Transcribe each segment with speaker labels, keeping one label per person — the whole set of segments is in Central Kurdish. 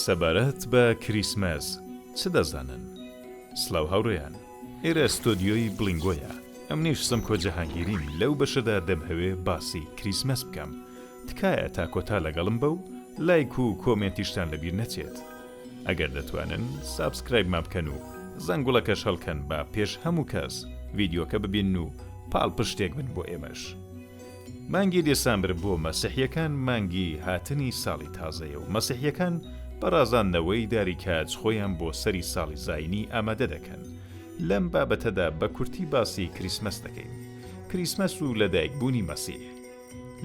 Speaker 1: سەبارەت بە کریسمەس چ دەزانن؟ سڵاو هاوڕێیان، ئێرە ستۆدیۆی بڵینگۆیە، ئەمنیش سمکۆ جەهانگیریم، لەو بەشەدا دەمهەوێ باسی کریسمەس بکەم، تکایە تا کۆتا لەگەڵم بە و لایک و کۆمێنتیشتان لەبیر نەچێت. ئەگەر دەتوانن subscribe مان بکەن و زەنگوڵەکەش هەڵکەن با پێش هەموو کەس ڤیدیۆکە ببینن و پاڵپشتێک بن بۆ ئێمەش. مانگی دێسامبر بۆ مەسیحیەکان مانگی هاتنی ساڵی تازەیە و مەسیحیەکان بە ڕازاندنەوەی داری کاج خۆیان بۆ سەری ساڵی زاینی ئامادە دەکەن. لەم بابەتەدا بە کورتی باسی کریسمەس دەکەین. کریسمەس و لەدایکبوونی مەسیح.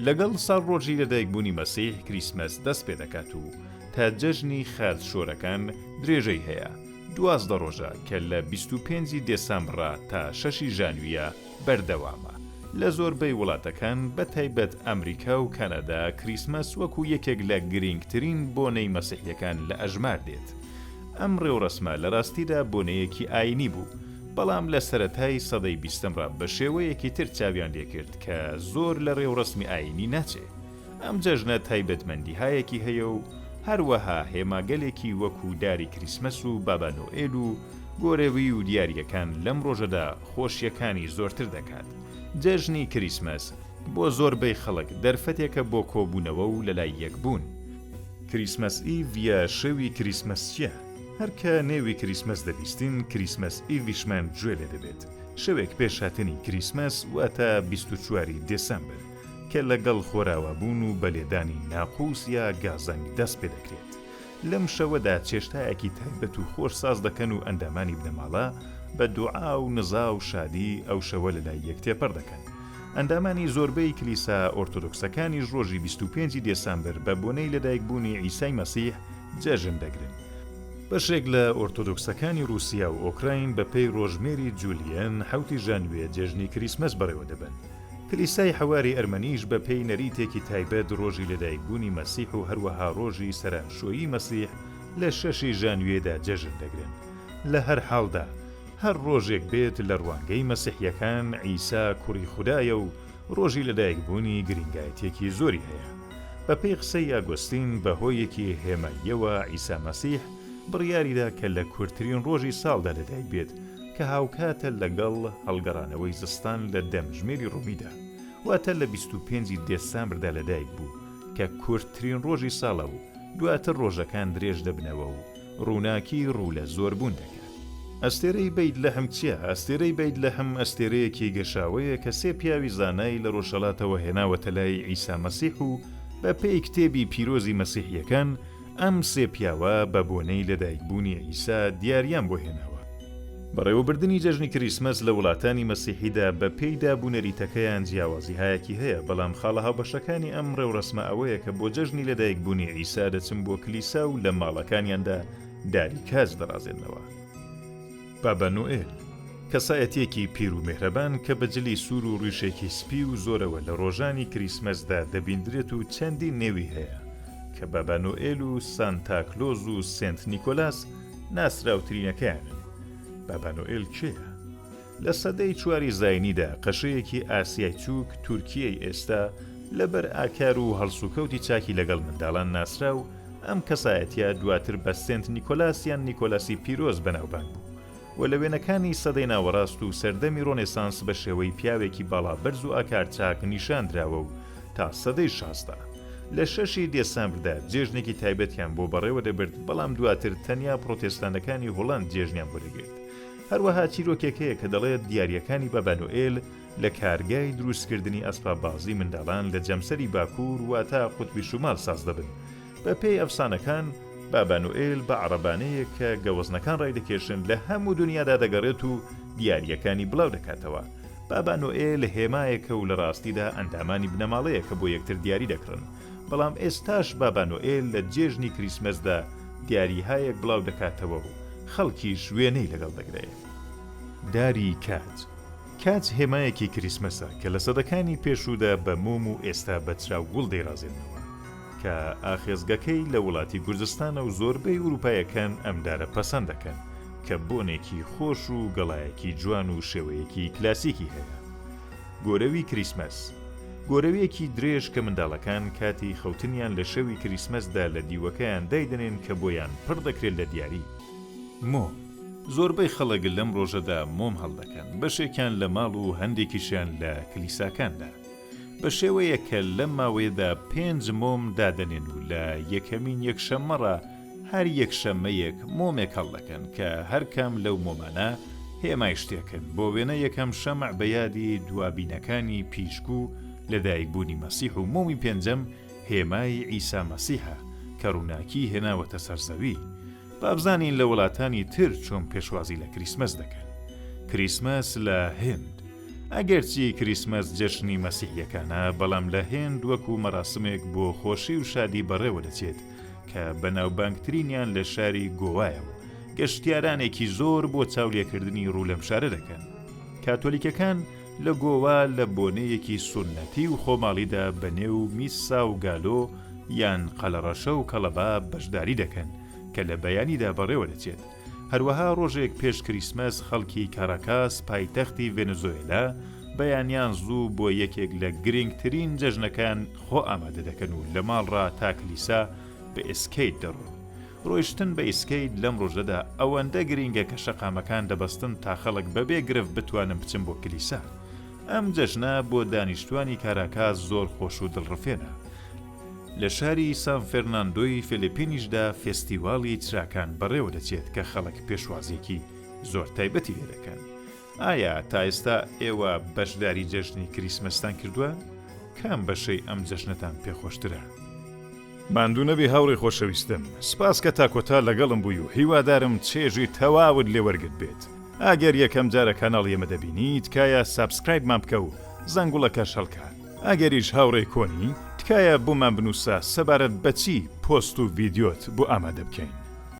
Speaker 1: لەگەڵ ساڵڕۆژی لەدایکبوونی مەسیح کریسمەس دەست پێدەکات و تا جەژنی خاچ شۆرەکان درێژەی هەیە، 12 ڕۆژە کە لە 25 ی دێسامبڕا تا شەشی ژانویە بەردەوامە. لە زۆربەی وڵاتەکان بە تایبەت ئەمریکا و کەنەدا کریسمەس وەکو یەکێک لە گرینگترین بۆنەی مەسیحیەکان لە ئەژمار دێت. ئەم ڕێوڕەسمە لە ڕاستیدا بۆنەیەکی ئایینی بوو، بەڵام لە سەرەتای سەدەی بیستەمڕا بە شێوەیەکی تر چاویان لێکرد کە زۆر لە ڕێوڕەسمی ئایینی ناچێ. ئەم جەژنە تایبەتمەندیهایەکی هەیە و هەروەها هێماگەلێکی وەکوو داری کریسمەس و بابا نۆئێل و گۆرەوی و دیارییەکان لەم ڕۆژەدا خۆشییەکانی زۆرتر دەکات. جەژنی کریسمەس بۆ زۆربەی خەڵک دەرفەتێکە بۆ کۆبوونەوە و لەلای یەک بوون. Christmas Eve یا شەوی کریسمەس چییە؟ هەر کە نێوی کریسمەس دەبیستین، Christmas Eve یشمان گوێ لێ دەبێت. شەوێک پێش هاتنی کریسمەس، واتە 24 ی دێسەمبر، کە لەگەڵ خۆراوابوون و بە لێدانی ناقوس یا گازەنگ دەست پێ دەکرێت. لەم شەوەدا چێشتایەکی تایبەت و خۆش ساز دەکەن و ئەندامانی بنەماڵە بە دوعا و نزا و شادی ئەو شەوە لەلای یەک تێپەڕ دەکەن. ئەندامانی زۆربەی کلیسا ئۆرتۆدۆکسەکانیش ڕۆژی 25 ی دێسامبر بە بۆنەی لەدایکبوونی عیسای مەسیح جەژن دەگرن. بەشێک لە ئۆرتۆدۆکسەکانی ڕووسیا و ئۆکراین بە پێی ڕۆژمێری جولیەن حەوتی ژانویە جێژنی کریسمەس بەڕێوە دەبەن. کلیسای حەواری ئەرمەنیش بە پێی نەریتێکی تایبەت ڕۆژی لەدایکبوونی مەسیح و هەروەها ڕۆژی سەرانشۆیی مەسیح لە شەشی ژانویەدا جەژن دەگرن. لە هەر حاڵدا هەر ڕۆژێک بێت لە ڕوانگەی مەسیحیەکان عیسا کوڕی خودایە و ڕۆژی لەدایکبوونی گرینگایەتیەکی زۆری هەیە. بە پێی قسەی ئاگۆستین بە هۆیەکی هێماییەوە عیسا مەسیح بڕیاریدا کە لە کورتترین ڕۆژی ساڵدا لەدایک بێت کە هاوکاتە لەگەڵ هەڵگەڕانەوەی زستان لە دەمژمێری ڕۆمیدا واتە لە 25 ی دێسامبردا لەدایک بوو کە کورتترین ڕۆژی ساڵە و دواتر ڕۆژەکان درێژ دەبنەوە و ڕووناکی ڕوو لە زۆربوون دەکات. ئەستێرەی بەیت لەحم چییە؟ ئەستێرەی بەیت لەحم ئەستێرەیەکی گەشاوەیە کە سێ پیاوی زانای لە ڕۆژهەڵاتەوە هێناوەتە لای عیسا مەسیح و بە پێی کتێبی پیرۆزی مەسیحییەکان ئەم سێ پیاوە بە بۆنەی لەدایکبوونی عیسا دیاریان بۆ هێناوە. بەڕێوەبردنی جەژنی کریسمەس لە وڵاتانی مەسیحیدا بە پێی داب و نەریتەکەیان جیاوازیهایەکی هەیە، بەڵام خاڵە هاوبەشەکانی ئەم ڕێوڕەسمە ئەوەیە کە بۆ جەژنی لەدایکبوونی عیسا دەچن بۆ کلیسا و لە ماڵەکانیاندا داری کاج دەڕازێننەوە. بابا نۆئێل، کەسایەتییەکی پیر و مێهرەبان کە بە جلی سوور و ڕیشێکی سپی و زۆرەوە لە ڕۆژانی کریسمەسدا دەبیندرێت و چەندین نێوی هەیە کە بابا نۆئێل و سانتا کلۆز و سێنت نیکۆلاس ناسراوترینەکەیانن. بابا نۆئێل کێیە؟ لە سەدەی چواری زاینیدا قەشەیەکی ئاسیای چووک، تورکیەی ئێستا، لەبەر ئاکار و هەڵسوکەوتی چاکی لەگەڵ منداڵان ناسرا و ئەم کەسایەتیە دواتر بە سێنت نیکۆلاس یان نیکۆلاسی پیرۆز بەناوبانگ بوو و لە وێنەکانی سەدەی ناوەڕاست و سەردەمی ڕۆنێسانس بە شێوەی پیاوێکی باڵا بەرز و ئاکار چاک نیشان دراوە و تا سەدەی 16 لە شەشی دێسامبردا جێژنێکی تایبەتیان بۆ بەڕێوە دەبرد بەڵام دواتر تەنیا پڕۆتێستانەکانی هوڵەند جێژنیان بۆ دەگرت. هەروەها چیرۆکێک هەیە کە دەڵێت دیارییەکانی بابا نۆئێل لە کارگای دروستکردنی ئەسپابازی منداڵان لە جەمسەری باکوور واتە قوتبی شومال ساز دەبن. بە پێی ئەفسانەکان بابا نۆئێل بە عەڕەبانەیەک کە گەوەزنەکان ڕایدەکێشن لە هەموو دونیادا دەگەڕێت و دیارییەکانی بڵاو دەکاتەوە. بابا نۆئێل هێمایەکە و لە ڕاستیدا ئەندامانی بنەماڵەیە کە بۆ یەکتر دیاری دەکڕن. بەڵام ئێستاش بابا نۆئێل لە جێژنی کریسمەسدا دیاریهایەک بڵاو دەکاتەوە و خەڵکیش وێنەی لەگەڵ دەگرێ. داری کاج کاج هێمایەکی کریسمەسە کە لە سەدەکانی پێشوودا بە مۆم و ئێستا بە چرا و گوڵ دەیڕازێننەوە کە ئاخێزگەکەی لە وڵاتی گورجستانە و زۆربەی ئورووپایەکان ئەم دارە پەسەند دەکەن کە بۆنێکی خۆش و گەڵایەکی جوان و شێوەیەکی کلاسیکی هەیە. گۆرەوی کریسمەس. گۆرەویەکی درێژ کە منداڵەکان کاتی خەوتنیان لە شەوی کریسمەسدا لە دیوەکەیان دایدەنێن کە بۆیان پڕ دەکرێت لە دیاری. مۆم، زۆربەی خەڵک لەم ڕۆژەدا مۆم هەڵدەکەن، بەشێکیان لە ماڵ و هەندێکیشیان لە کلیساکاندا. بە شێوەیەک کە لەم ماوەیەدا پێنج مۆم دادەنێن و لە یەکەمین یەکشەممەڕا هەر یەکشەممەیەک مۆمێک هەڵدەکەن کە هەر کام لەو مۆمانە هێمای شتێکن، بۆ وێنە یەکەم شەمع بە یادی دوابینەکانی پیشک و لەدایکبوونی مەسیح و مۆمی پێنجەم هێمای عیسا مەسیحە کە ڕووناکی هێناوەتە سەر زەوی. با بزانین لە وڵاتانی تر چۆن پێشوازی لە کریسمەس دەکەن. کریسمەس لە هند. ئەگەرچی کریسمەس جەژنی مەسیحیەکانە، بەڵام لە هند وەکو مەراسمێک بۆ خۆشی و شادی بەڕێوە دەچێت کە بەناوبانگترینیان لە شاری گۆوایە و گەشتیارانێکی زۆر بۆ چاولێکردنی ڕوو لەم شارە دەکەن. کاتۆلیکەکان لە گۆوا لە بۆنەیەکی سوننەتی و خۆماڵیدا بە نێو میسا و گالۆ یان قەلەڕەشە و کەڵەبا بەشداری دەکەن کە لە بەیانیدا بەڕێوە دەچێت. هەروەها ڕۆژێک پێش کریسمەس خەڵکی کاراکاس پایتەختی ڤێنزۆێلا بەیانیان زوو بۆ یەکێک لە گرینگترین جەژنەکان خۆ ئامادە دەکەن و لە ماڵڕا تا کلیسا بە ئیسکەیت دەڕۆن. ڕۆیشتن بە ئیسکەیت لەم ڕۆژەدا ئەوەندە گرینگە کە شەقامەکان دەبەستن تا خەڵک بەبێ گرفت بتوانن بچن بۆ کلیسا. ئەم جەژنە بۆ دانیشتوانی کاراکاس زۆر خۆش و دڵڕفێنە. لە شاری سان فێرناندۆی فیلیپینیشدا فێستیواڵی چراکان بەڕێوە دەچێت کە خەڵک پێشوازییەکی زۆر تایبەتی لێ دەکەن. ئایا تا ئێستا ئێوە بەشداری جەژنی کریسمەستان کردووە؟ کام بەشەی ئەم جەژنەتان پێ خۆشترە؟ ماندوو نەبی هاوڕێی خۆشەویستم، سپاس کە تا کۆتا لەگەڵم بووی و هیوادارم چێژی تەواوت لێ وەرگرتبێت. ئەگەر یەکەم جارە کاناڵی ئێمە دەبینی تکایە subscribe مان بکە و زەنگوڵەکەش هەڵکە. ئەگەریش هاوڕێی کۆنی، تکایە بۆمان بنووسە سەبارەت بە چی پۆست و ڤیدیۆت بۆ ئامادە بکەین.